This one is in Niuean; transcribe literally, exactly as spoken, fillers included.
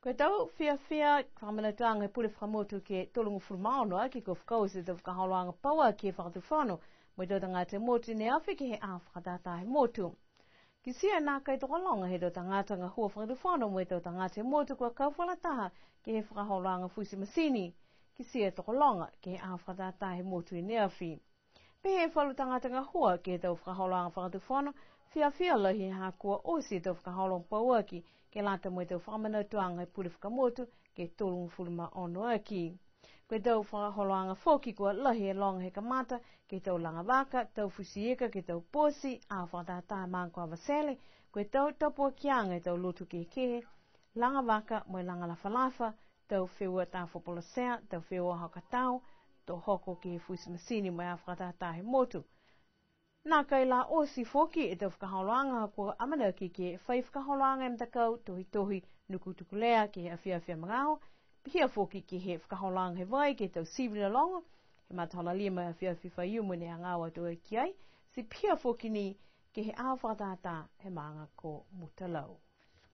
Ko e tau fiafia fakamanatuaga he pule fakamotu ke tolugofulu ma ono aki kua fakaoti e tau fakaholoaga pauaki he fakatufono mo e tau tagata he motu i ne afi ke he aho fakatātā he motu. Kitia e nākai tokologa he tau tagata gahua fakatufono mo e tau tagata he motu kua kau fakalataha ke he fakaholoaga futi masini. Kitia e tokologa ke he aho fakatātā he motu i ne afi. Pehē e falu tagata gahua ke he tau fakaholoaga fakatufono, fiafia lahi ha kua oti e tau fakaholo pauaki, ke lata mo e tau fakamanatuaga he pule fakamotu ke tolugofulu ma ono aki. Ko e tau fakaholoaga foki kua lahi e loga he kamata, ke he tau laga vaka, tau futi ika, ke he tau poti, aho fakatātā he maaga ko Avatele, ko e tau tapuakiaga he tau lotu kehekehe, laga vaka mo e laga lafalafa, tau feua tā fopolo sea, tau feua hakatau, to hoko ke he futi masini mo e aho fakatātā he motu. Nākai la oti foki e tau fakaholoaga kua amanaki ke fai fakaholoaga e matakau tohitohi Nukutukulea ke he afiafi a magaaho, pihia foki ke he fakaholoaga he vai ke he tau sivi lologo, he matahola lima he afiafi Faiumu ne hagaao atu ai ki ai, ti pihia foki ni ke he aho fakatātā he maaga ko Mutalau.